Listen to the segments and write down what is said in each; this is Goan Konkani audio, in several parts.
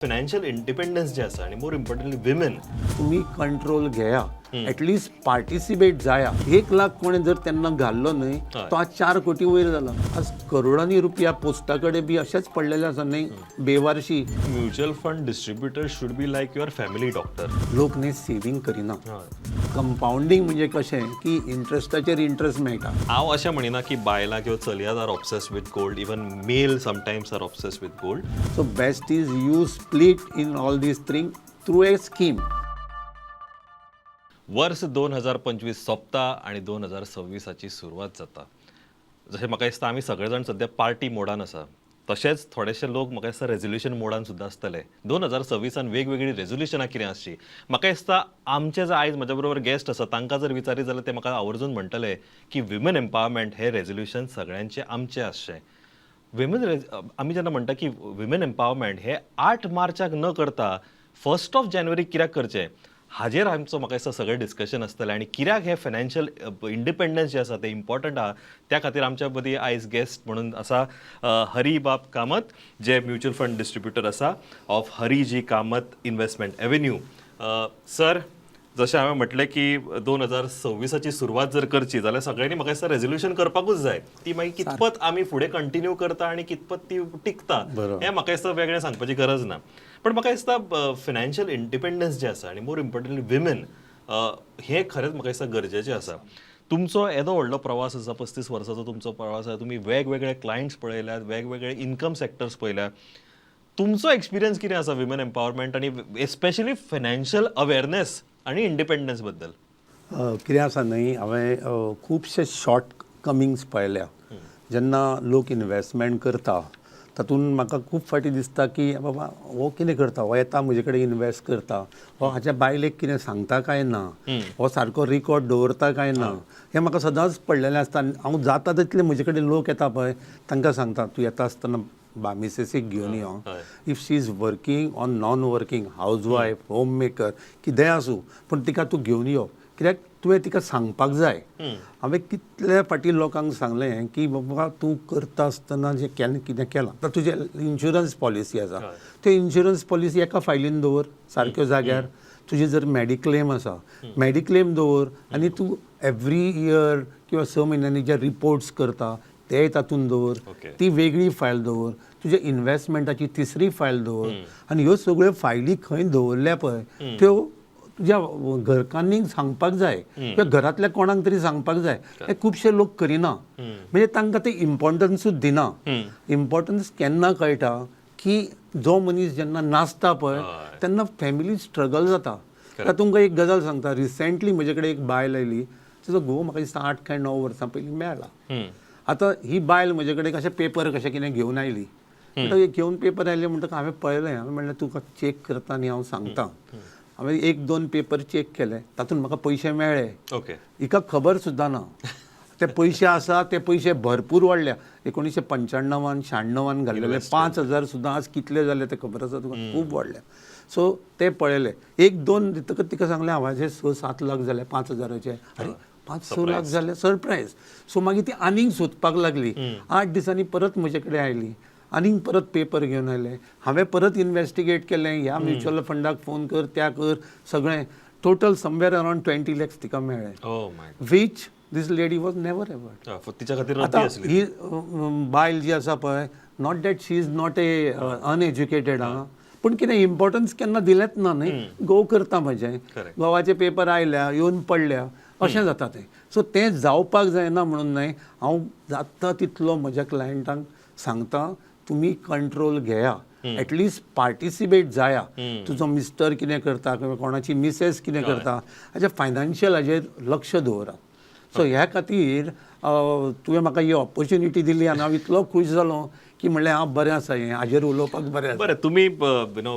फायनान्शियल इंडिपेंडन्स जे आसा आणि मोर इम्पॉर्टंटली विमेन. तुमी कंट्रोल घेया, एटलिस्ट पार्टिसिपेट जाया. 1 लाख कोणें जर तेन्ना घाल्लो न्हय, तो आज 4 कोटी वयर जाला. आज करोडांनी रुपया पोस्टा कडेन बी अशेच पडलेले आसा न्हय, बेवारशी. Mutual fund distributor should be like your family doctor. लोक न्ही सेवींग करिना. कंपावंडींग म्हणजे कशें की इंट्रस्टाचेर इंट्रस्ट मेळटा. हांव अशें म्हणिना की बायलां किंवा चलयां are obsessed with gold. Even male sometimes are obsessed with gold. So best is you split in all these thing through a scheme. वर्स 2025 सोंपता आनी 2026आची सुरवात जाता. जशें म्हाका दिसता, आमी सगळे जाण सद्या पार्टी मोडान आसा, तशेंच थोडेशे लोक म्हाका दिसता रेजोल्युशन मोडान सुद्दां आसतले. 2026आन वेगवेगळीं रेजोल्युशनां कितें आसची, म्हाका दिसता आमचे जे आयज म्हज्या बरोबर गेस्ट आसा तांकां जर विचारीत जाल्यार ते म्हाका आवर्जून म्हणटले की विमेन एम्पावरमेंट हे रेजोल्युशन सगळ्यांचें आमचें आसचें. विमेन, आमी जेन्ना म्हणटा की विमेन एम्पावरमेंट हे 8 मार्चाक न करता 1st of January कित्याक करचें, हाजेर आमचो म्हाका दिसता सगळें डिस्कशन आसतलें. आनी कित्याक हे फायनान्शियल इंडिपेंडन्स जे आसा ते इम्पॉर्टंट आहा, त्या खातीर आमच्या मदीं आयज गेस्ट म्हणून आसा हरी बाब कामत, जे म्युच्युअल फंड डिस्ट्रिब्युटर आसा ऑफ हरी जी कामत इन्व्हेस्टमेंट एव्हेन्यू. सर, जशें हांवें म्हटलें की 2026आची सुरवात जर करची जाल्यार सगळ्यांनी म्हाका दिसता रेजोल्युशन करपाकूच जाय. ती मागीर कितपत आमी फुडें कंटिन्यू करता आनी कितपत ती टिकता हें म्हाका दिसता वेगळें सांगपाची गरज ना. पण म्हाका दिसता फायनान्शियल इंडिपेंडन्स जें आसा आनी मोर इम्पॉर्टंटली विमेन, हें खरेंच म्हाका दिसता गरजेचें आसा. तुमचो येदो व्हडलो प्रवास आसा, 35 वर्साचो तुमचो प्रवास आसा. तुमी वेगवेगळे क्लायंट्स पळयल्यात, वेगवेगळे इन्कम सेक्टर्स पळयल्यात. तुमचो एक्सपिरियन्स कितें आसा विमेन एम्पावरमेंट आनी एस्पेशली फायनान्शियल अवेअरनेस आनी इंडिपेंडन्स बद्दल? कितें आसा न्हय, हांवें खुबशे शॉर्ट कमिंग्स पळयल्या. जेन्ना लोक इनवेस्टमेंट करता, तातूंत म्हाका खूब फावटी दिसता की बाबा, हो कितें करता, हो येता म्हजे कडेन इनवेस्ट करता, हो हाच्या बायलेक कितें सांगता काय ना, हो सारको रिकॉर्ड दवरता काय ना, हें म्हाका सदांच पडलेलें आसता. आनी हांव जाता तितले म्हजे कडेन लोक येता पळय, तांकां सांगता, तूं येता आसतना बा मिसेसीक घेवन यो. If she is working or non working, housewife, home maker, कितेंय आसूं, पूण तिका तूं घेवन यो, कित्याक तुवें तिका सांगपाक जाय. हांवें कितले फावटी लोकांक सांगलें की बाबा, तूं करता आसतना जें केन्ना कितें केलां, आतां तुजें इन्शुरन्स पॉलिसी आसा, त्यो इन्शुरन्स पॉलिसी एका फायलीन दवर सारक्यो जाग्यार. तुजें जर मॅडिक्लेम आसा, मॅडिक्लेम दवर. आनी तूं एवरी इयर किंवा 6 म्हयन्यांनी जे रिपोर्ट्स करता तेय तातूंत दवर. ती वेगळी फायल दवर. तुज्या इन्व्हेस्टमेंटाची तिसरी फायल दवर. आनी ह्यो सगळ्यो फायली खंय दवरल्या पळय, त्यो तुज्या घरकान्नीक सांगपाक जाय किंवा घरांतल्या कोणाक तरी सांगपाक जाय. हे खुबशे लोक करिना, म्हणजे तांकां ते इम्पॉर्टन्सूच दिना. इम्पॉर्टन्स केन्ना कळटा की जो मनीस जेन्ना नासता पळय, तेन्ना फॅमिली स्ट्रगल जाता. आतां तुमकां एक गजाल सांगता. रिसेंटली म्हजे कडेन एक बायल आयली. तिचो घोव म्हाका दिसता 8 काय 9 वर्सां पयलीं मेळ्ळा. आतां ही बायल म्हजे कडेन कशें पेपर कशें कितें घेवन आयली. म्हणटकीर घेवन पेपर आयले म्हणटकच हांवें पळयलें. हांवें म्हणलें, तुका चॅक करता न्ही, हांव सांगता. हांवें एक दोन पेपर चॅक केले, तातूंत म्हाका पयशे मेळ्ळे. हिका खबर सुद्दां ना ते पयशे आसा. ते पयशे भरपूर वाडल्या. 1995आन 96आन घाल्लेले 5,000 सुद्दां आज कितले जाले ते खबर आसा तुका? खूब वाडल्या. सो ते पळयले एक दोन दितकच तिका सांगलें, हांवें 6-7 लाख जाले 5,000आचे. अरे, 5-6 लाख जाले, सरप्रायज. सो मागीर ती आनीक सोदपाक लागली. 8 दिसांनी परत म्हजे कडेन आयली, आनीक परत पेपर घेवन आयले. हांवें परत इन्वेस्टिगेट केलें. ह्या म्युच्युअल फंडाक फोन कर, त्या कर, सगळें total somewhere around 20 lakhs तिका मेळ्ळे, ओ my. Which this lady was never aware. तिच्या खातीर रद्दी आतां आसली. ही बायल जी आसा पळय, not that she is not a uneducated आं, पूण कितें इम्पॉर्टन्स केन्ना दिलेंच ना न्ही. घोव करता म्हजें, घोवाचे पेपर आयल्या, येवन पडल्या, अशें जाता तें. सो तें जावपाक जायना म्हणून न्हय हांव जाता तितलो म्हज्या क्लायंटांक सांगता, तुमी कंट्रोल घेया, एटलिस्ट पार्टिसिपेट जाया. तुजो मिस्टर कितें करता किंवा कोणाची मिसेस कितें करता, हाच्या फायनान्शियल हाजेर लक्ष दवरात. सो ह्या खातीर तुवें म्हाका ही ऑपॉर्च्युनिटी दिली आनी हांव इतलो खूश जालो की म्हणलें, हांव बरें आसा, हें हाजेर उलोवपाक बरें आसा. बरें, तुमी you know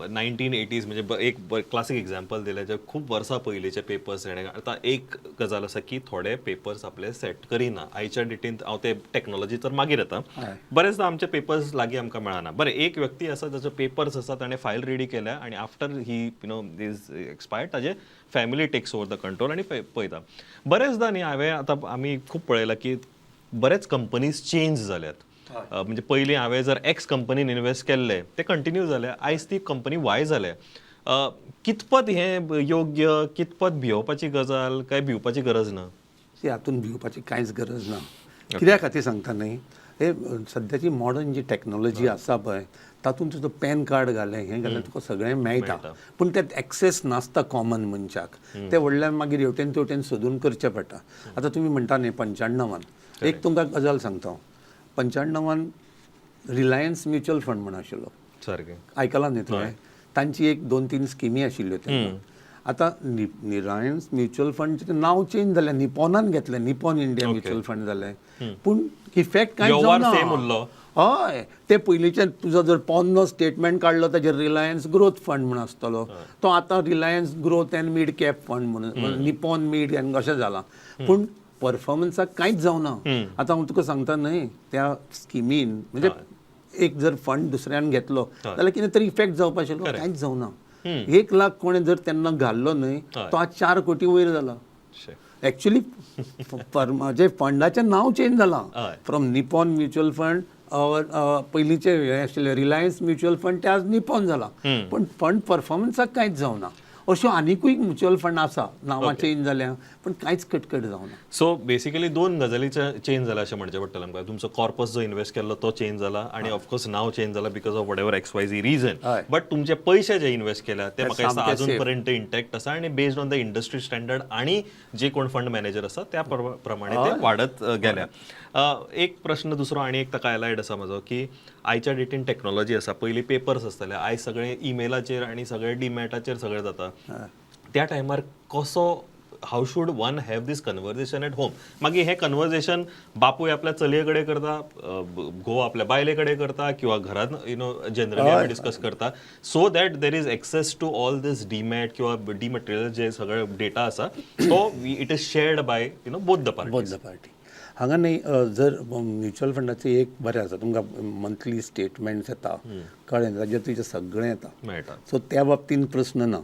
1980s म्हणजे एक क्लासीक एग्जाम्पल दिलें, जे खूब वर्सां पयलींचे पेपर्स. आतां एक गजाल आसा की थोडे पेपर्स आपले सेट करिना आयच्या डेटीन. हांव ते टॅक्नॉलॉजी तर मागीर येता. बरेचदा आमचे पेपर्स लागीं आमकां मेळना. बरें, एक व्यक्ती आसा जाचो पेपर्स आसा, ताणें फायल रेडी केल्या आनी after he is expired, ताजे family takes over the control आनी पळयता. बरेचदा न्ही हांवें, आतां आमी खूब पळयलां की बरेच कंपनीज चेंज जाल्यात. म्हणजे पयलीं हांवें जर एक्स कंपनीन इन्व्हेस्ट केल्ले ते कंटिन्यू जाले, आयज ती कंपनी वाय जाल्या. कितपत हें योग्य, कितपत भियोवपाची गजाल, काय भिवपाची गरज ना? ती हातून भिवपाची कांयच गरज ना. कित्या खातीर सांगता न्ही, हे सद्याची मॉडर्न जी टॅक्नोलॉजी आसा पळय तातूंत तुजो पॅन कार्ड घालें, हें घालें, तुका सगळें मेळटा. पूण तें एक्सेस नासता कॉमन मनशाक, ते व्हडल्यान मागीर हेवटेन तेवटेन सोदून करचें पडटा. आतां तुमी म्हणटा न्ही 95, एक तुमकां गजाल सांगता हांव. 95 रिलायन्स म्युच्युअल फंड म्हण आशिल्लो. सारकें. आयकलां न्ही तुवें? तांची एक 2-3 स्किमी आशिल्ल्यो तेन्ना. आतां रिलायन्स म्युच्युअल फंडचें नांव चेंज जालें, निपोनान घेतलें, निपोन इंडिया म्युच्युअल फंड जालें. पूण इफेक्ट कांय वेव्हार सेम उरलो. हय, ते पयलींचे तुजो जर पोन्नो स्टेटमेंट काडलो ताजेर रिलायन्स ग्रोथ फंड म्हूण आसतलो, तो आतां Reliance growth and mid cap fund म्हणून, निपोन मिड एंड अशें जालां. पूण परफॉर्मन्साक कांयच जावना. आतां हांव तुका सांगता न्हय, त्या स्किमीन म्हणजे एक जर फंड दुसऱ्यान घेतलो जाल्यार कितें तरी इफेक्ट जावपा आशिल्लो, कांयच जावना. 1 लाख कोणें जर तेन्ना घाल्लो न्हय तो आज 4 कोटी वयर जाला. एक्चुअली म्हजें फंडाचें नांव चेंज जालां फ्रॉम निपोन म्युच्युअल फंड, पयलींचें हें आशिल्लें रिलायन्स म्युच्युअल फंड, तें आज निपोन जालां. पूण फंड परफॉर्मन्साक कांयच जावना. अश्यो आनिकूय म्युच्युअल फंड आसा, नांवां चेंज जाल्या पूण कांयच कटकट जावना. सो बेसिकली 2 गजालीचे चेंज जाला अशें म्हणचें पडटलें आमकां. तुमचो कॉर्पस जो इन्व्हेस्ट केल्लो तो चेंज जाला आनी ऑफकोर्स नांव चेंज जाला because of whatever X Y Z reason, but तुमचे पयशे जे इन्व्हेस्ट केल्या ते म्हाका दिसता अजून पर्यंत इंटॅक्ट आसा आनी based on the industry standard आनी जे कोण फंड मॅनेजर आसा त्या प्रमाणे ते वाडत गेल्या. एक प्रश्न दुसरो आनी एक ताका एलायड आसा म्हजो, की आयच्या डेटीन टॅक्नोलॉजी आसा, पयलीं पेपर्स आसताले, आयज सगळे ईमेलाचेर आनी सगळे डिमॅटाचेर सगळें जाता. त्या टायमार कसो, how should one have this conversation at home? मागीर हें कन्वर्जेशन बापूय आपल्या चलये कडेन करता, घोव आपल्या बायले कडेन करता, किंवा घरांत you know generally आमी डिस्कस करता, so that there is access to all this demat किंवा डिमटेरियल जे सगळे डेटा आसा तो it is shared by you know both the party. Both the party. हांगा न्ही जर म्युच्युअल फंडाचें एक बरें आसा, तुमकां मंथली स्टेटमेंट्स येता, कळ्ळें, ताजेर तुजें सगळें येता, मेळटा. सो त्या बाबतीन प्रस्न ना.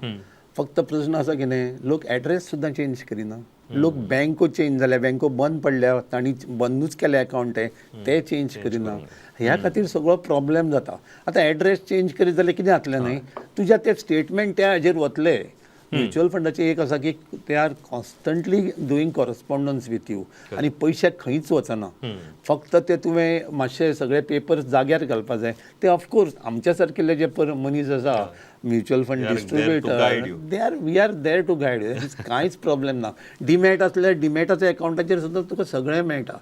फक्त प्रस्न आसा कितें, लोक एड्रेस सुद्दां चेंज करिना, लोक बँको चेंज जाल्या, बँको बंद पडल्या, तांणी बंदूच केले अकावंट, ते चेंज करिना. ह्या खातीर सगळो प्रॉब्लेम जाता. आतां एड्रेस चेंज करीत जाल्यार कितें जातलें न्ही, तुज्या ते स्टेटमेंट त्या हाजेर वतले. म्युच्युअल फंडाचें एक आसा की they are constantly doing correspondence with you आनी पयशे खंयच वचना. फक्त ते तुवें मातशे सगळे पेपर्स जाग्यार घालपा जाय. ते ऑफकोर्स आमच्या सारकेले जे मनीस आसा mutual fund distributor, they are we are there to guide, कांयच प्रॉब्लेम ना. डिमॅट आसल्यार डिमॅटाच्या अकावंटाचेर सुद्दां तुका सगळें मेळटा.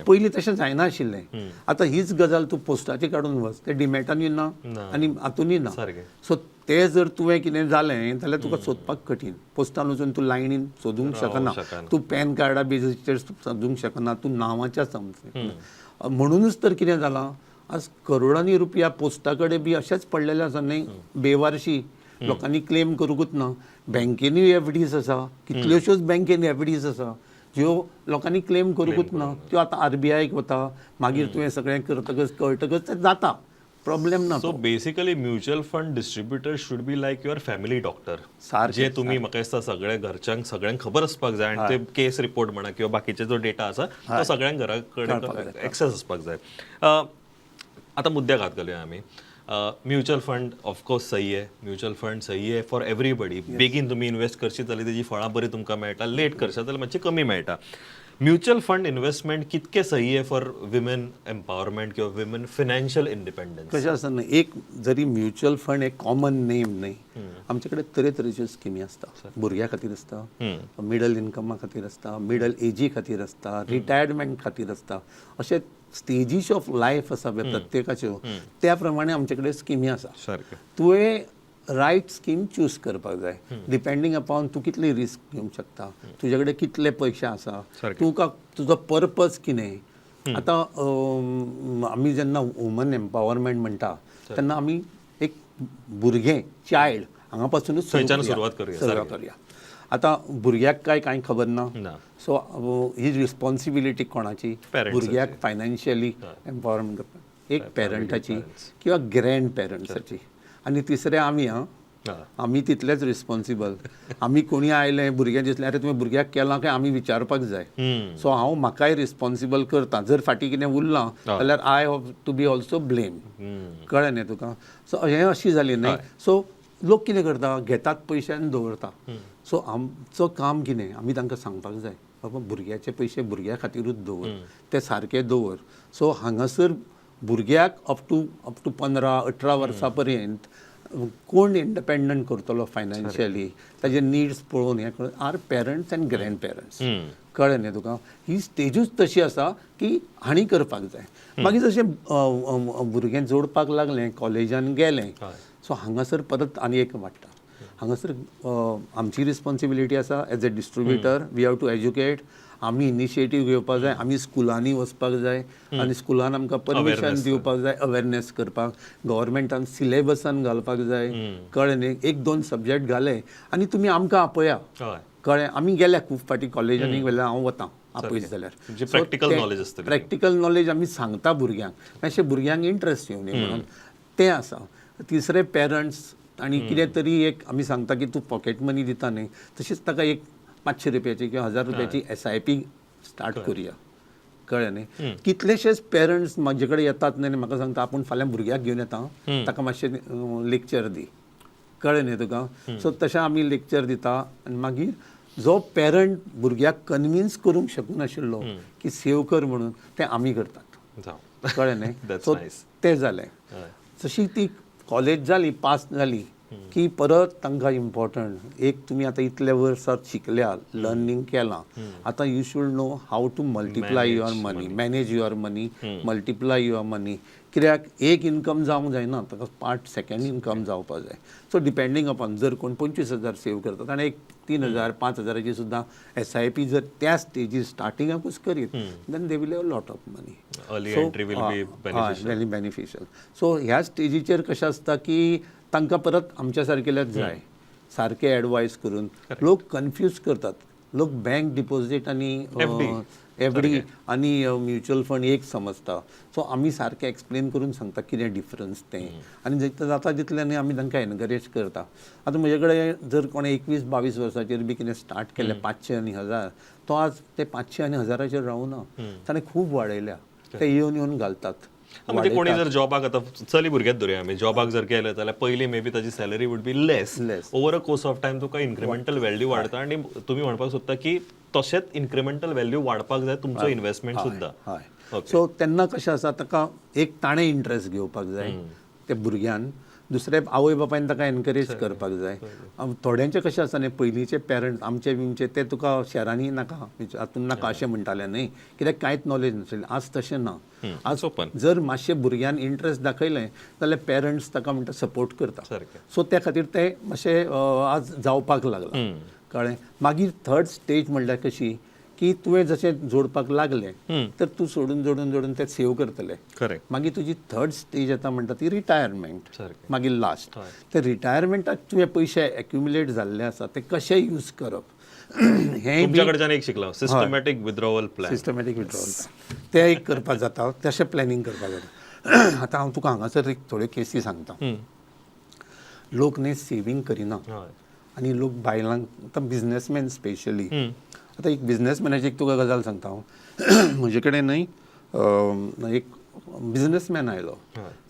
पयलीं तशें जायनाशिल्लें. आतां हीच गजाल तूं पोस्टाची काडून वच, ते डिमॅटानूय ना आनी हातूनय ना. सो ते जर तुवें कितें जालें जाल्यार तुका सोदपाक कठीण. पोस्टान वचून तूं लायनीन सोदूंक शकना, तूं पॅन कार्डा बेजीसचेर सोदूंक शकना, तूं नांवाच्या समज. म्हणुनूच तर कितें जालां, आज करोडांनी रुपया पोस्टा कडेन बी अशेंच पडलेले आसा न्ही, बेवारशी, लोकांनी क्लेम करूंकूच ना. बँकेनूय एफडीज आसा, कितल्योश्योच बँकेन एफडीज आसा ज्यो लोकांनी क्लेम करूंकूच ना. त्यो आतां आरबीआयक वता, मागीर तुवें सगळें करतकच कळटकच तें जाता, प्रॉब्लेम ना. So basically mutual fund distributor should be like your family doctor, जे तुमी म्हाका दिसता सगळे घरच्यांक सगळ्यांक खबर आसपाक जाय आनी ते केस रिपोर्ट म्हणा किंवा बाकीचे जो डेटा आसा तो सगळ्यांक घरा कडेन एक्सेस आसपाक जाय. आतां मुद्द्याक हात घालुया आमी. म्युच्युअल फंड ऑफकोर्स सही आहे, म्युच्युअल फंड सही आहे फॉर एवरीबडी. बेगीन तुमी इन्व्हेस्ट करशीत जाल्यार तेजी फळां बरी तुमकां मेळटा, लेट करशात जाल्यार मातशी कमी मेळटा. म्युच्युअल फंड इन्व्हेस्टमेंट कितके सही आहे फॉर विमेन एम्पावरमेंट किंवा विमेन फिनान्शियल इंडिपेंडन्स? कशें आसता न्ही, एक जरी म्युच्युअल फंड एक कॉमन नेम न्ही, आमचे कडेन तरेतरेच्यो स्किमी आसता. भुरग्यां खातीर आसता, मिडल इनकमा खातीर आसता, मिडल एजी खातीर आसता, रिटायरमेंट खातीर आसता, अशे स्टेजीस ऑफ लायफ आसा प्रत्येकाच्यो, त्या प्रमाणे आमचे कडेन स्किमी आसा. तुवें रायट स्कीम चूज करपाक जाय, डिपेंडींग अपॉन तूं कितली रिस्क घेवंक शकता, तुजे कडेन कितले पयशे आसा, तुका तुजो पर्पज कितें. आतां आमी जेन्ना वुमन एम्पावरमेंट म्हणटा तेन्ना आमी एक भुरगें, चायल्ड, हांगा पासुनूच सुरवात करूया. आतां भुरग्याक काय कांय खबर ना, सो ही रिस्पॉन्सिबिलिटी कोणाची, भुरग्याक फायनान्शियली एम्पावरमेंट करपाक, एक पेरंटाची किंवा ग्रँड पेरंट्साची, आनी तिसरें आमी. आमी तितलेच रिस्पॉन्सिबल. आमी कोणी आयले भुरग्यां दिसलें अरे तुवें भुरग्याक केलां काय आमी विचारपाक जाय. सो हांव म्हाकाय रिस्पॉन्सिबल करता. जर फाटीं कितें उरलां जाल्यार I have to be also blame. कळ्ळें न्ही तुका? सो हें अशी जाली न्ही. सो लोक कितें करता, घेतात पयशे आनी दवरता. सो आमचो काम कितें, आमी तांकां सांगपाक जाय बाबा भुरग्याचे पयशे भुरग्या खातीरूच दवर, ते सारके दवर. सो हांगासर भुरग्याक अप टू 15-18 वर्सां पर्यंत कोण इंडिपेंडंट करतलो फायनान्शियली, ताजे निड्स पळोवन हें करून are parents and grand parents. कळ्ळें न्ही तुका? ही स्टेजूच तशी आसा की हांणी करपाक जाय. मागीर जशें भुरगें जोडपाक लागलें, कॉलेजान गेलें, सो हांगासर परत आनी एक वाडटा. हांगासर आमची रिस्पॉन्सिबिलिटी आसा as a distributor, we have to educate. आमी इनिशिएटीव घेवपाक जाय, आमी स्कुलांनी वचपाक जाय आनी स्कुलान आमकां परमिशन दिवपाक जाय अवेरनेस करपाक. गव्हर्मेंटान सिलेबसान घालपाक जाय. कळ्ळें न्ही? 1-2 सब्जेक्ट घाले आनी तुमी आमकां आपया. कळ्ळें? आमी गेल्या खूब फावटी कॉलेजांनी गेल्या, हांव वतां आपयत जाल्यार. प्रॅक्टिकल नॉलेज आसतली. प्रॅक्टिकल नॉलेज आमी सांगता भुरग्यांक, मातशें भुरग्यांक इंट्रस्ट येवनी म्हणून तें आसा. तिसरें पेरंट्स आनी कितें तरी एक आमी सांगता की तूं पॉकेट मनी दिता न्ही, तशीच ताका एक 500 रुपयाची किंवा 1000 रुपयाची SIP start करुया. कळ्ळें न्ही? कितलेशेच पेरंट्स म्हाजे कडेन येतात न्ही आनी म्हाका सांगता आपूण फाल्यां भुरग्याक घेवन येता, ताका मातशें लेक्चर दी. कळ्ळें न्ही तुका? सो तशें आमी लेक्चर दिता आनी मागीर जो पेरंट भुरग्याक कन्विन्स करूंक शकनाशिल्लो की सेव कर म्हणून, तें आमी करतात. कळ्ळें न्ही? सो तें जालें. जशी ती कॉलेज जाली, पास जाली की परत तांकां इम्पॉर्टंट एक तुमी आतां इतले वर्सां शिकल्या, लर्नींग केलां, आतां you should know how to multiply your money, manage your money, multiply your money. कित्याक एक इनकम जावंक जायना, ताका पार्ट सेकेंड इनकम जावपाक जाय. सो डिपेंडींग अपॉन जर कोण 25,000 सेव करता ताणें एक 3,000 5,000 सुद्दां SIP जर त्या स्टेजीर स्टार्टिंगाकूच करीत then they will have lot of money. Very beneficial. So ह्या स्टेजीचेर कशें आसता की तांकां परत आमच्या सारकेल्याच जाय सारके एडवायस करून. लोक कन्फ्यूज करतात, लोक बँक डिपॉझीट आनी FD आनी म्युच्युअल फंड एक समजता. सो आमी सारकें एक्सप्लेन करून सांगता कितें डिफरन्स तें आनी जितलें जाता तितलें न्ही आमी तांकां एनकरेज करता. आतां म्हजे कडेन जर कोणें 21-22 वर्सांचेर बी कितें स्टार्ट केलें 500 आनी 1000, तो आज ते 500 आनी 1000 रावना, ताणें खूब वाडयल्या, ते येवन येवन घालतात. म्हणजे कोणी जर जॉबाक, आतां चली भुरग्याक धरुया आमी, जॉबाक जर गेले जाल्यार पयलीं मे बी ताजी salary would be less, over a course of time तुका इन्क्रिमेंटल व्हॅल्यू वाडटा. आनी तुमी म्हणपाक सोदता की तशेंच इन्क्रिमेंटल व्हॅल्यू वाडपाक जाय तुमचो इन्व्हेस्टमेंट सुद्दां. हय. सो तेन्ना कशें आसा, ताका एक ताणें इंट्रस्ट घेवपाक जाय त्या भुरग्यान, दुसरे आवय बापायन ताका एनकरेज करपाक जाय. थोड्यांचें कशें आसा न्ही, पयलींचे पेरंट्स आमचे बिमचे ते तुका शहरांनी नाका, हातून नाका अशें म्हणटाले न्ही, कित्याक कांयच नॉलेज नासलें. आज तशें ना. आज जर मातशें भुरग्यान इंट्रस्ट दाखयलें जाल्यार पेरंट्स ताका म्हणटा सपोर्ट करता. सो त्या खातीर ते मातशें आज जावपाक लागलां. कळ्ळें? मागीर थर्ड स्टेज म्हणल्यार कशी की तुवें जशें जोडपाक लागलें तर तूं सोडून जोडून जोडून ते सेव करतले. मागीर तुजी थर्ड स्टेज येता म्हणटा ती रिटायरमेंट. मागीर लास्ट ते रिटायरमेंटाक तुवें पयशे एक्युमुलेट जाल्ले आसा ते कशे यूज करप हें तुमच्या एक शिकला, systematic withdrawal plan. Systematic withdrawal plan तें एक करपाक जाता, तशें प्लॅनिंग करपाक जाता. आतां हांव तुका हांगासर एक थोड्यो केसी सांगता. लोक न्ही सेवींग करिना आनी लोक बायलांक आतां बिजनेसमॅन स्पेशली, आतां एक बिजनेसमॅनाची एक तुका गजाल सांगता हांव. म्हजे कडेन न्ही एक बिजनेसमॅन आयलो.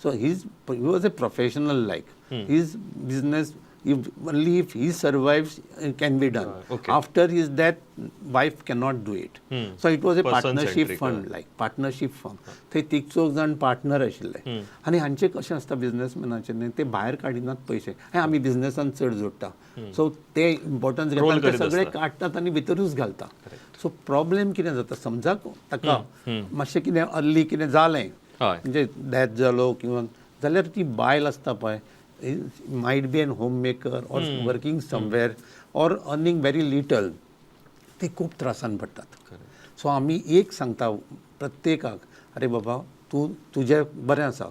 So he was a professional, like his business if only if he survives can be done. After his death wife cannot do it. So it was a partnership fund, like partnership firm. थंय तीग चौग जाण पार्टनर आशिल्ले आनी हांचे कशें आसता बिजनेसमॅनाचे न्ही, ते भायर काडिनात पयशे, आमी बिजनेसान चड जोडटा. सो ते इम्पॉर्टन्स घेतात, ते सगळे काडटात आनी भितरूच घालता. सो प्रॉब्लेम कितें जाता, समजा ताका मातशें कितें अर्ली कितें जालें, म्हणजे डेथ जालो किंवा जाल्यार ती बायल आसता पळय, might be an homemaker or working somewhere or earning very little, ते खूब त्रासान पडटात. सो आमी एक सांगता प्रत्येकाक, अरे बाबा तूं तुजें बरें आसा,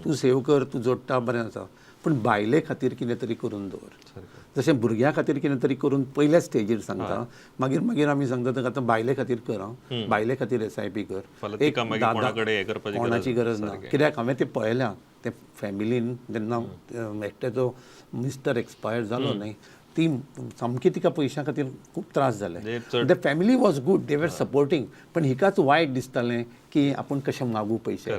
तूं सेव कर, तूं जोडटा बरें आसा, पूण बायले खातीर कितें तरी करून दवर. जशें भुरग्यां खातीर कितें तरी करून पयल्या स्टेजीर सांगता, मागीर मागीर आमी सांगता ताका आतां बायले खातीर कर, आं, बायले खातीर एसआयपी कर. फाल्यां तिका मागीर कोणा कडेन हें करपाची कोणाची गरज ना, कित्याक हांवें तें पळयलां. ते फॅमिलीन जेन्ना एकट्याचो मिस्टर एक्सपायर जालो न्ही, ती सामकी तिका पयशां खातीर खूब त्रास जाले. म्हणजे The family was good, they were supporting, पण हिकाच वायट दिसतालें की आपूण कशें मागूं पयशे.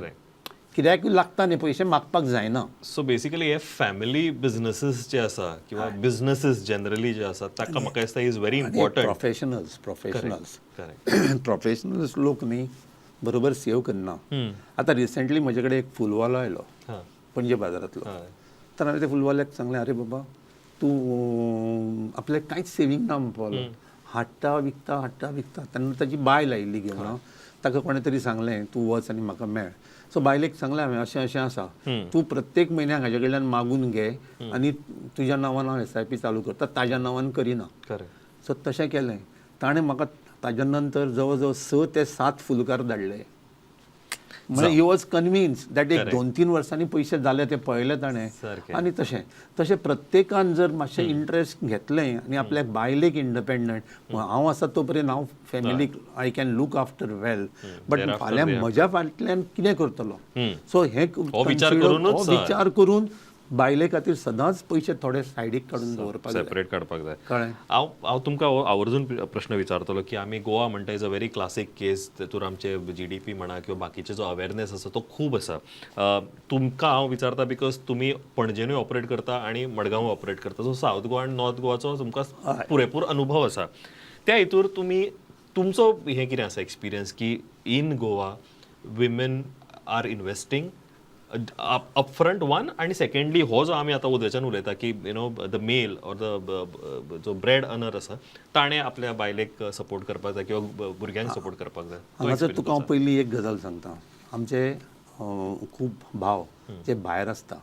कित्याकूय लागता न्ही, पयशे मागपाक जायना. सो बेसिकली हे फॅमिली बिझनेसीस जे आसा किंवा बिझनेसीस जनरली जे आसा, ताका म्हाका दिसता is very important. Professionals, professionals. Professionals लोक न्ही बरोबर सेव करना. आतां रिसेंटली म्हजे कडेन एक फुलवालो आयलो पणजे बाजारांतलो. तर हांवें त्या फुलवाल्याक सांगलें, अरे बाबा, तूं आपल्याक कांयच सेवींग ना म्हणपाक लागलो. हाडटा विकता, हाडटा विकता. तेन्ना ताजी बायल आयिल्ली घेवन. ताका कोणें तरी सांगलें, तूं वच आनी म्हाका मेळ. सो बायलेक सांगलें हांवें, अशें अशें आसा, तूं प्रत्येक म्हयन्याक हाजे कडल्यान मागून घे आनी तुज्या नांवान हांव एसआयपी चालू करता, ताज्या नांवान करिना. सो तशें केलें ताणें. म्हाका ताज्या नंतर जवळ जवळ 6 ते 7 फुलकार धाडले. म्हणजे he was convince that एक 2-3 वर्सांनी पयशे जाले ते पळयले ताणें. आनी तशें तशें प्रत्येकान जर मातशें इंट्रस्ट घेतलें आनी आपल्या बायलेक इंडिपेंडंट, हांव आसा तो पर्यंत हांव फॅमिलीक I can look after well, but Thereafter फाल्यां म्हज्या फाटल्यान कितें करतलो, सो हें हो विचार करूनूच, हो विचार करून बायले खातीर सदांच पयशे थोडे सायडीक काडून दवरपाक जाय. सेपरेट काडपाक जाय. कळ्ळें? हांव हांव तुमकां हो आवर्जून प्रश्न विचारतलो की आमी गोवा म्हणटा is a very classic case. तेतूर आमचे जीडीपी म्हणा किंवा बाकीचे जो अवेरनेस आसा तो खूब आसा. तुमकां हांव विचारता because तुमी पणजेनूय ऑपरेट करता आनी मडगांव ऑपरेट करता, सो सावथ गोवा आनी नॉर्थ गोवाचो तुमकां पुरेपूर अनुभव आसा. त्या हितूर तुमी तुमचो हें कितें आसा एक्सपिरियन्स की in Goa women are investing upfront one, आणि सेकंडली हो जो आमी आतां उदयच्यान उलयता की the male or the जो ब्रेड अर्नर आसा ताणें आपल्या बायलेक सपोर्ट करपाक जाय किंवा भुरग्यांक सपोर्ट करपाक जाय, तो हांगासर experience तुका हांव पयलीं एक गजाल सांगता. आमचे खूब भाव जे भायर आसता,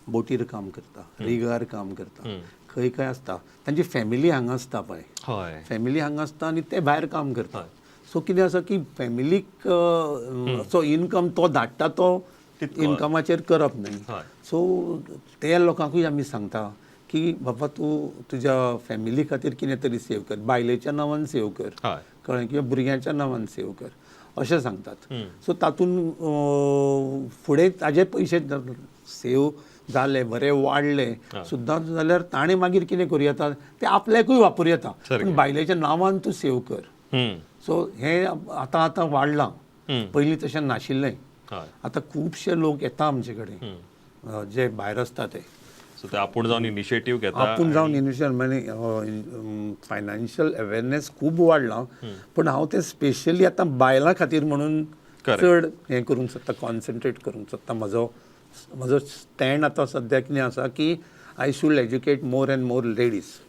बोटीर काम करता, रिगार काम करता, खंय खंय आसता, तांची फॅमिली हांगा आसता पळय. फॅमिली हांगा आसता आनी ते भायर काम करता. सो कितें आसा की फॅमिलीक सो इनकम तो धाडटा तो इनकमाचेर करप न्ही. सो ते लोकांकूय आमी सांगता की बाबा, तूं तुज्या फॅमिली खातीर कितें तरी सेव कर, बायलेच्या नांवान सेव कर. कळ्ळें? किंवा भुरग्यांच्या नांवान सेव कर अशें सांगतात. सो तातूंत फुडें ताजे पयशे सेव जाले, बरे वाडले सुद्दां जाल्यार ताणें मागीर कितें करूं येता, ते आपल्याकूय वापरूं येता. पूण बायलेच्या नांवान तूं सेव कर. सो हें आतां आतां वाडलां, पयलीं तशें नाशिल्लें. आतां खुबशे लोक येता आमचे कडेन जे भायर आसता ते. सो ते आपूण जावन इनिशिएटीव घेता. आपूण जावन इनिशियल, म्हणजे फायनान्शियल अवेरनेस खूब वाडलां, पूण हांव तें स्पेशली आतां बायलां खातीर म्हणून चड हें करूंक सोदता, कॉन्सन्ट्रेट करूंक सोदता. म्हजो म्हजो स्टँड आतां सद्याक कितें आसा की I should educate more and more ladies.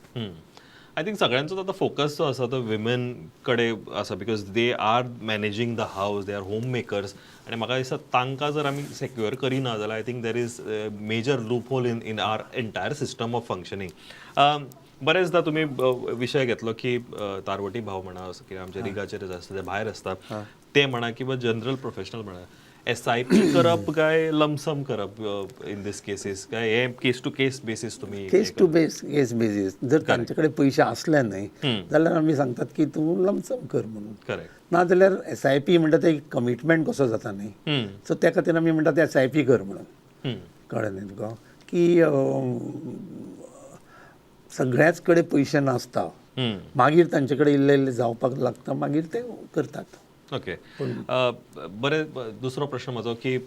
I think सगळ्यांचोच आतां फोकस जो आसा तो विमेन कडेन आसा because they are managing the house, they are home makers आनी म्हाका दिसता तांकां जर आमी सेक्युअर करिना जाल्यार I think there is major loophole in our entire system of functioning. बरेचदा तुमी विशय घेतलो की तारवटी भाव म्हणा किंवा आमचे रिगाचेर जे आसता ते भायर आसता ते म्हणा किंवा जनरल प्रोफेशनल म्हणा, एसआयपी करप काय लमसम करप इन these cases, काय हे केस टू केस बेसीस तुमी? Case to base case basis. जर तांचे कडेन पयशे आसले न्हय जाल्यार आमी सांगतात की तूं लमसम कर म्हणून. ना जाल्यार एसआयपी म्हणटा ते एक कमिटमेंट कसो जाता न्ही, सो त्या खातीर आमी म्हणटा ते एसआयपी कर म्हणून. कळ्ळें न्ही तुका की सगळ्याच कडेन पयशे नासता, मागीर तांचे कडेन इल्ले इल्ले जावपाक लागता, मागीर ते करतात. ओके, बरें. दुसरो प्रश्न म्हजो की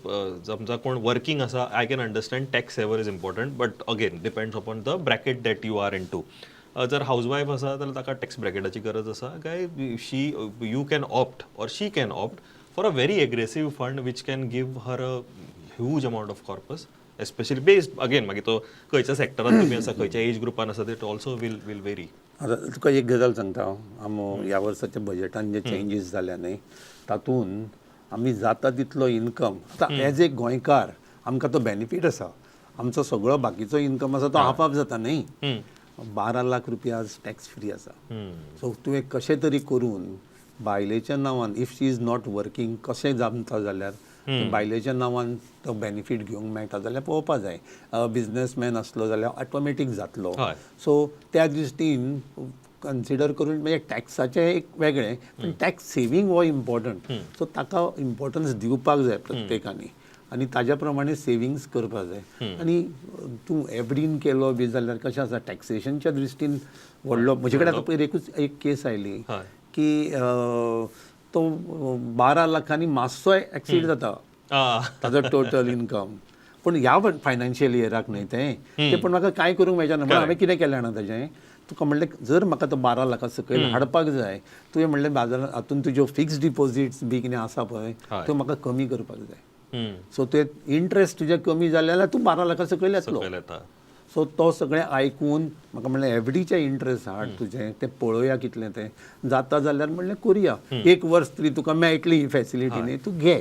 समजा कोण वर्किंग आसा, I can understand tax saver is important, but again depends upon the bracket that you are into. जर हावज वायफ आसा जाल्यार ताका टॅक्स ब्रॅकेटाची गरज आसा काय she you can opt or she can opt for a very aggressive fund which can give her a huge amount of corpus, especially based again मागीर तो खंयच्या सेक्टरान तुमी आसा, खंयच्या एज ग्रुपान आसा, that also will vary. आतां तुका एक गजाल सांगता हांव. ह्या वर्साच्या बजेटान जे चेंजीस जाल्या न्ही, तातूंत आमी जाता तितलो इनकम, आतां एज ए गोंयकार आमकां तो बेनिफीट आसा. आमचो सगळो बाकीचो इनकम आसा तो हाफ हाफ जाता न्ही. 12 लाख रुपया आज टॅक्स फ्री आसा. सो तुवें कशें तरी करून बायलेच्या नांवान, if she is not working, कशें जमता जाल्यार बायलेच्या नांवान तो बेनिफीट घेवंक मेळटा जाल्यार पळोवपा जाय. बिजनसमॅन आसलो जाल्यार ऑटोमॅटीक जातलो. सो त्या दृश्टीन कन्सिडर करून, म्हणजे टॅक्साचें एक वेगळें, पूण टॅक्स सेवींग हो इम्पॉर्टंट. सो ताका इम्पॉर्टन्स दिवपाक जाय प्रत्येकानी आनी ताज्या प्रमाणे सेविंग्स करपाक जाय. आनी तूं एफडीन केलो बी जाल्यार कशें आसा, टॅक्सेशनच्या दृश्टीन व्हडलो. म्हजे कडेन आतां पयर एकूच एक केस आयली की तो 12 लाखांनी मातसो एक्सीड जाता ताजो टोटल इनकम, पूण ह्या फायनान्शियल इयराक न्हय तें तें. पूण म्हाका कांय करूंक मेळचें ना म्हणून हांवें कितें केलें जाणा ताजें? तुका म्हणलें, जर म्हाका तो 12 लाखां सकयल हाडपाक जाय, तुवें म्हणलें बाजारात हातून तुज्यो फिक्स्ड डिपॉझिट्स बी कितें आसा पळय, त्यो म्हाका कमी करपाक जाय. सो ते इंट्रस्ट तुजे कमी जाले जाल्यार तूं 12 लाखां सकयल येतलो. सकयल येता. सो तो सगळें आयकून म्हाका म्हणलें, एफडीचें इंट्रस्ट हाड तुजें, तें पळोवया कितलें तें जाता जाल्यार. म्हणलें करुया, एक वर्स तरी तुका मेळटली ही फॅसिलिटी न्ही, तूं घे.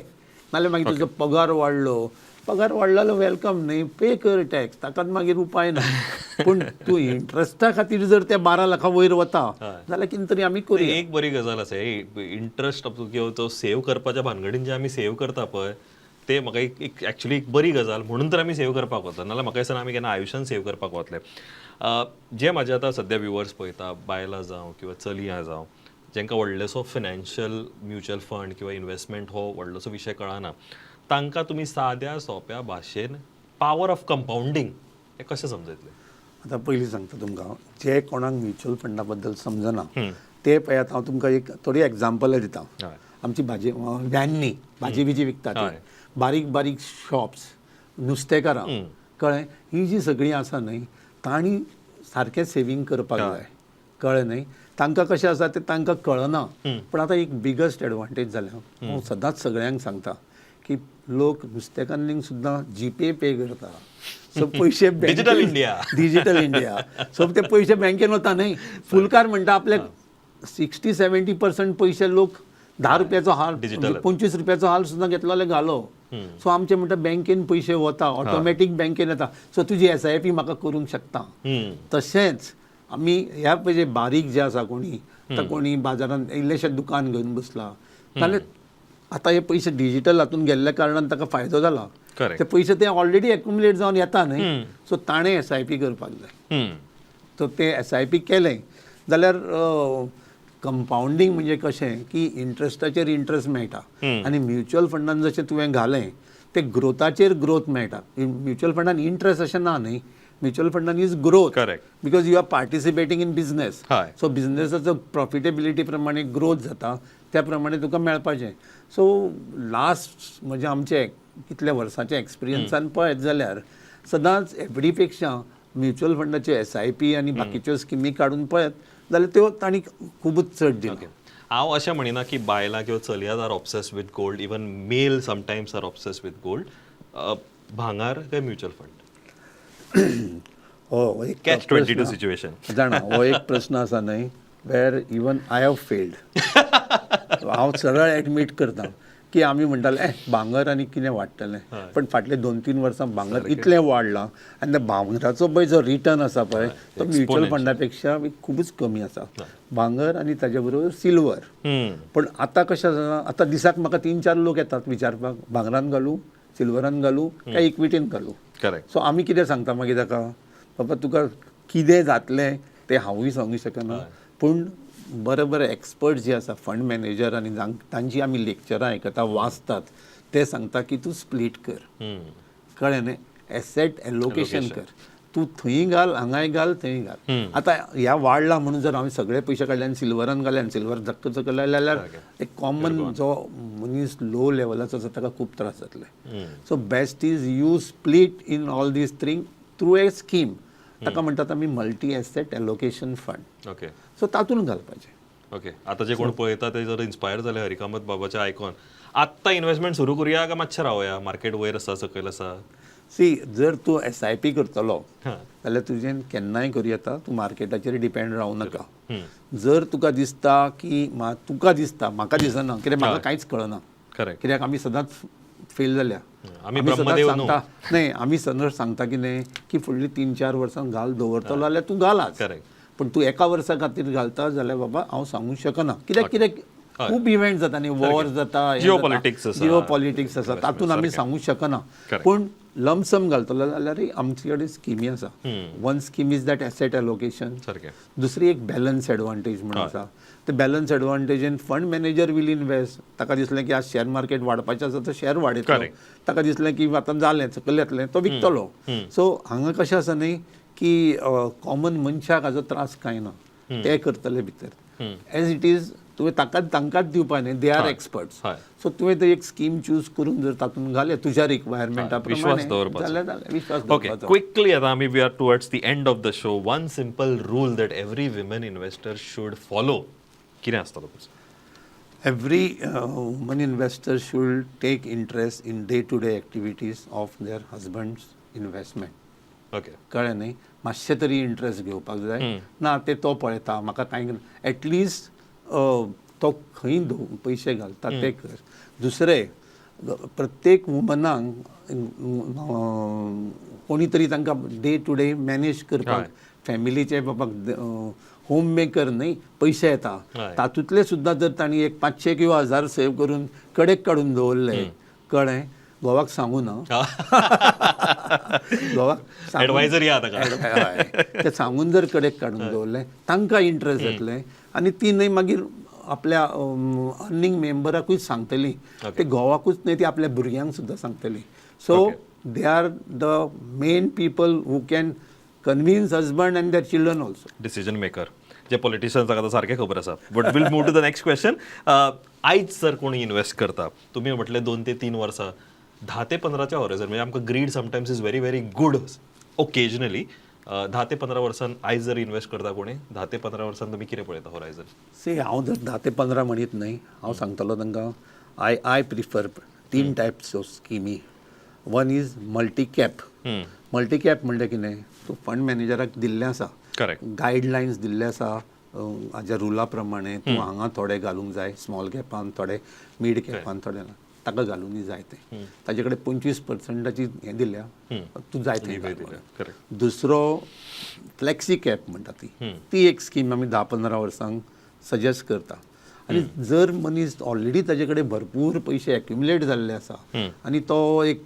नाल्यार मागीर तुजो पगार वाडलो, पगार वाडलो जाल्यार welcome न्ही, पे कर टॅक्स, ताकाच मागीर उपाय ना. पूण तूं इंट्रस्टा खातीर जर त्या 12 लाखां वयर वता जाल्यार कितें तरी आमी करुया. एक बरी गजाल आसा, इंट्रस्ट किंवा तो सेव करपाच्या भानगडीन जे आमी सेव करता पळय, ते म्हाका एक एक्चुली एक बरी गजाल म्हणून तर आमी सेव करपाक वता. नाल्यार म्हाका दिसना आमी केन्ना आयुश्यान सेव करपाक वतले. जे म्हाजे आतां सद्या व्युवर्स पळयता, बायलां जावं किंवा चलयां जावं, जांकां व्हडलेसो फिनान्शियल म्युच्युअल फंड किंवा इन्वेस्टमेंट हो व्हडलोसो विशय कळना, तांकां तुमी साद्या सोंप्या भाशेन पावर ऑफ कंपाउंडींग हें कशें समजयतले? आतां पयलीं सांगता तुमकां, जे कोणाक म्युच्युअल फंडा बद्दल समजना ते पळयात, हांव तुमकां एक थोडी एग्जाम्पलां दिता. आमची भाजी व्हॅननी भाजी बिजी विकता ती, बारीक बारीक शॉप्स, नुस्तेकारां, कळ्ळें, ही जी सगळीं आसा न्हय, तांणी सारकें सेवींग करपाक जाय, कळ्ळें न्हय? तांकां कशें आसा तें तांकां कळना. पूण आतां एक बिगस्ट एडवांटेज जाल्या, हांव सदांच सगळ्यांक सांगता की लोक नुस्तेकान्नींक सुद्दां जीपे पे करता. सो पयशे Digital India. Digital India. So ते पयशे बँकेन वता न्हय. फुलकार म्हणटा आपल्याक 60-70% पयशे लोक 10 रुपयाचो हाल Digital. 25 रुपयाचो हाल सुद्दां घेतलो जाल्यार घालो. सो आमचे म्हणटा बँकेन पयशे वता, ऑटोमॅटीक बँकेन येता. सो तुजी एसआयपी म्हाका करूंक शकता. तशेंच आमी ह्या पळय, बारीक जे आसा कोणी, आतां कोणी बाजारान इल्लेशें दुकान घेवन बसला जाल्यार आतां हे पयशे डिजिटल हातून गेल्ल्या कारणान ताका फायदो जाला. ते पयशे ते ऑलरेडी एक्युमुलेट जावन येता न्हय. सो ताणें एसआयपी करपाक जाय. सो ते एसआयपी केलें जाल्यार कंपाउंडींग म्हणजे कशें की इंट्रस्टाचेर इंट्रस्ट मेळटा आनी म्युच्युअल फंडान जशें तुवें घालें ते ग्रोथाचेर ग्रोथ मेळटा. म्युच्युअल फंडान इंट्रस्ट अशें ना न्हय, म्युच्युअल फंडान is growth because you are participating in business. So बिजनेसाचो प्रॉफिटेबिलिटी प्रमाणे ग्रोथ जाता, त्या प्रमाणे तुका मेळपाचें. सो लास्ट म्हणजे आमचे कितल्या वर्सांच्या एक्सपिरियन्सान पळयत जाल्यार सदांच एफडी पेक्षा म्युच्युअल फंडाचे एसआयपी आनी बाकीच्यो स्किमी काडून पळयत जाल्यार त्यो तांणी खुबूच चड दिला. हांव अशें म्हणिना की बायलां किंवा चलयां are obsessed with gold. Even male sometimes are obsessed with gold. भांगार काय म्युच्युअल फंड? हो एक कॅच 22 सिच्युएशन. जाणा, हो एक प्रश्न आसा न्हय where even I have failed. हांव सरळ एडमीट करता की आमी म्हणटाले, ए भांगर आनी कितें वाडटलें? पण फाटले 2-3 वर्सां भांगर इतलें वाडलां आनी त्या भांगराचो पळय जो रिटर्न आसा पळय, तो म्युच्युअल फंडा पेक्षा खुबूच कमी आसा. भांगर आनी ताजे बरोबर सिल्वर. पण आतां कशें आसा, आतां दिसाक म्हाका तीन चार लोक येतात विचारपाक, भांगरान घालूं, सिल्वरान घालूं काय इक्विटीन घालूं? सो आमी कितें सांगता मागीर ताका, बाबा तुका कितें जातलें तें हांवूय सांगूंक शकना, पूण बरे बरे एक्सपर्ट जे आसा, फंड मॅनेजर आनी तांची आमी लेक्चरां आयकता, वाचतात, ते सांगता की तूं स्प्लीट कर. कळ्ळें न्ही? एसेट एलोकेशन कर. तूं थंय घाल, हांगाय घाल, थंय घाल. आतां ह्या वाडला म्हणून जर हांवें सगळे पयशे काडले आनी सिल्वरान घाले आनी सिल्वर धक्क सकयल आयले जाल्यार एक कॉमन जो मनीस लो लेवलाचो आसा ताका खूब त्रास जातले. So best is you split in all these thing through a scheme. ताका म्हणटात आमी multi asset allocation fund. So तातूंत घालपाचें. ओके, आता जे कोण पळयता ते जर इन्स्पायर जाले हरिकामत बाबाच्या आयकॉन, आत्ता इन्व्हेस्टमेंट सुरू करूया का मातशें रावया, मार्केट वयर आसा, सकयल आसा? सी, जर तूं एसआयपी करतलो जाल्यार तुजें केन्नाय करूं येता, तूं मार्केटाचेर डिपेंड रावूं नाका. जर तुका दिसता की तुका दिसता, म्हाका दिसना, कित्याक म्हाका कांयच कळना. कित्याक आमी सदांच फेल जाल्या. आमी सदांच ब्रह्मदेव न्हू. सांगता न्हय, आमी सदांच सांगता की न्हय की फुडली 3-4 वर्सां घाल, दवरतलो जाल्यार तूं घाल आज. पूण तूं एका वर्सा खातीर घालता जाल्यार बाबा हांव सांगूंक शकना, कित्याक कित्याक खूब इव्हेंट जाता न्ही, वॉर जाता, Geopolitics आसा. जिओ पॉलिटिक्स आसा, तातूंत आमी सांगूंक शकना. पूण लमसम घालतलो जाल्यार आमचे कडेन स्किमी आसा. One scheme is that asset allocation. दुसरी एक बॅलन्स एडवांटेज म्हणून आसा. ते बॅलन्स एडवांटेजीन फंड मॅनेजर will invest. ताका दिसलें की आज शेअर मार्केट वाडपाचें आसा, तो शेअर वाडयतलो. ताका दिसलें की आतां जालें, सकयल येतलें, तो विकतलो. सो हांगा कशें आसा न्ही की कॉमन मनशाक हाजो त्रास कांय ना, ते करतले भितर. एज it is तुवें ताका तांकांच दिवपा न्ही, they are experts. सो तुवें ते एक स्कीम चूज करून जर तातूंत घालें तुज्या रिक्वायरमेंटा विश्वास प्रमाणे दवरपाचो. जाल्यार जालें, विश्वास ओके. दवरपाचो. क्विकली आता आमी we are towards the end of the show. One simple rule that every women investor should follow कितें आसतलो तुमचो? Every woman investor should take interest in day-to-day activities of their husband's investment. कळ्ळें न्ही? मातशें तरी इंट्रस्ट घेवपाक जाय. ना ते तो पळयता म्हाका कांय, एटलिस्ट तो खंय पयशे घालता ते कर. दुसरें, प्रत्येक वुमनाक कोणी तरी तांकां डे टू डे मॅनेज करपाक फॅमिलीचे, बाबा होम मेकर न्ही, पयशे येता तातूंतले सुद्दां जर तांणी एक 500 किंवा 1000 सेव करून कडेक काडून दवरले, कळ्ळें, घोवाक सांगू ना, घोवाक Advisory आहा ताका. हय. ते सांगून जर कडेक काडून दवरलें, तांकां इंट्रस्ट येतलें आनी ती न्हय मागीर आपल्या अर्निंग मेंबराकूय सांगतली. ते घोवाकूच न्हय, ती आपल्या भुरग्यांक सुद्दां सांगतली. So they are the main people who can convince husband and their children also. Decision maker J politicians आतां सारकें खबर आसा. But we'll move to the next question. आयज जर कोणी इन्व्हेस्ट करता, तुमी म्हटलें 2 ते 3 वर्सां, 10 ते 15च्या हॉरायझन, म्हणजे आमकां greed sometimes is very very good occasionally. 10 ते 15 वर्सां आयज जर इन्व्हेस्ट करता कोणी, 10 ते 15 वर्सां तुमी कितें पळयता हॉरायझन? सी, हांव जर 10 ते 15 म्हणीत न्हय, हांव सांगतलो तांकां I I prefer तीन टायप्स ऑफ स्किमी. One is multi cap. Multi cap म्हणल्यार कितें? तूं फंड मॅनेजराक दिल्लें आसा, गायडलायन्स दिल्ले आसा, हाज्या रुला प्रमाणे तूं हांगा थोडे घालूंक जाय, स्मॉल कॅपान थोडे, मीड कॅपान थोडे, ना ताका घालूंक जाय ते. ताजे कडेन 25 पर्संटाची हें दिल्या, तूं जाय थंय घाल म्हणून. दुसरो फ्लॅक्सी कॅप म्हणटा ती, ती एक स्कीम आमी 10-15 वर्सांक सजेस्ट करता. आनी जर मनीस ऑलरेडी ताजे कडेन भरपूर पयशे एक्युमुलेट जाल्ले आसा आनी तो एक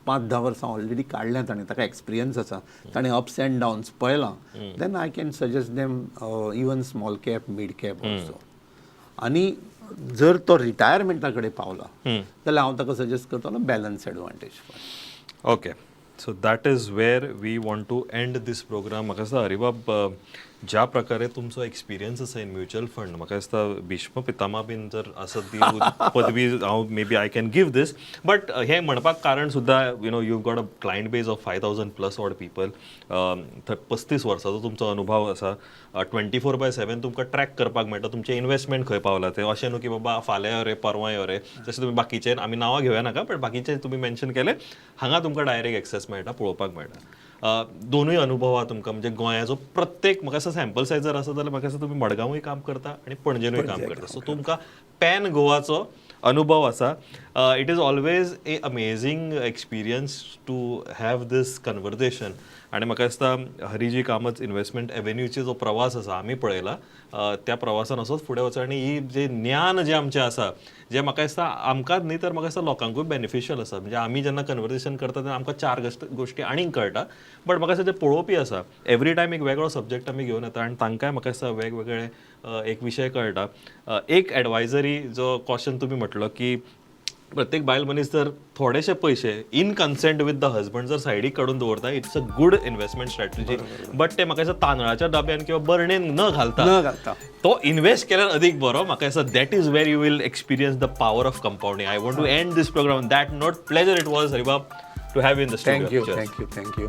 5-10 वर्सां ऑलरेडी काडल्या ताणें, ताका एक्सपिरियन्स आसा, ताणें अप्स अँड डावन्स पळयलां, then I can suggest them even small cap, mid cap also. आनी जर तो रिटायरमेंटा कडेन पावला जाल्यार हांव ताका सजेस्ट करतलो balance advantage fund. Okay, so that is where we want to end this program. म्हाका दिसता हरिबाब, ज्या प्रकारे तुमचो एक्सपिरियन्स आसा इन म्युच्युअल फंड, म्हाका दिसता भीष्म पितामह बीन जर आसत ती पदवी हांव maybe I can give this. But हें म्हणपाक कारण सुद्दां, you got a client base of 5,000 plus odd people, 35 वर्साचो तुमचो अनुभव आसा, 24/7 तुमकां ट्रॅक करपाक मेळटा तुमचें इन्वेस्टमेंट खंय पावला तें. अशें न्हू की बाबा फाल्यां यो रे, परवां यो रे, जशें तुमी बाकीचे, आमी नांवां घेवया नाका, बट बाकीचे तुमी मेन्शन केले, हांगा तुमकां डायरेक्ट एक्सेस मेळटा, पळोवपाक मेळटा. दोनूय अनुभव आहा तुमकां. म्हणजे गोंयाचो प्रत्येक, म्हाका दिसता सॅम्पल सायज जर आसा जाल्यार म्हाका दिसता तुमी मडगांवूय काम करता आनी पणजेनूय काम करता, सो तुमकां पॅन गोवाचो अनुभव आसा. It is always a amazing experience to have this conversation. आनी म्हाका दिसता हरिजी कामत इन्व्हेस्टमेंट एव्हेन्यूचे जो प्रवास आसा आमी पळयला, त्या प्रवासान असोच फुडें वचो आनी ही जे ज्ञान जें आमचें आसा, जें म्हाका दिसता आमकांच न्ही तर म्हाका दिसता लोकांकूय बेनिफिशियल आसा. म्हणजे आमी जेन्ना कन्वर्सेशन करता तेन्ना आमकां चार गोश्टी आनीक कळटा, बट म्हाका दिसता जे पळोवपी आसा, एवरी टायम एक वेगळो सब्जेक्ट आमी घेवन येता आनी तांकांय म्हाका दिसता वेगवेगळे एक विशय कळटा. एक एडवायजरी जो क्वेश्चन तुमी म्हटलो की प्रत्येक बायल मनीस जर थोडेशे पयशे in consent with the husband जर सायडीक काडून दवरता, it's a good investment strategy. But ते म्हाका दिसता तांदळाच्या डब्यान किंवा बरणेन न घालता न घालता तो इन्व्हेस्ट केल्यार अदीक बरो. म्हाका दिसता that is where you will experience the power of compounding. I want to end this program that note. Pleasure it was, Haribab, to have in the Thank you, thank you, thank you.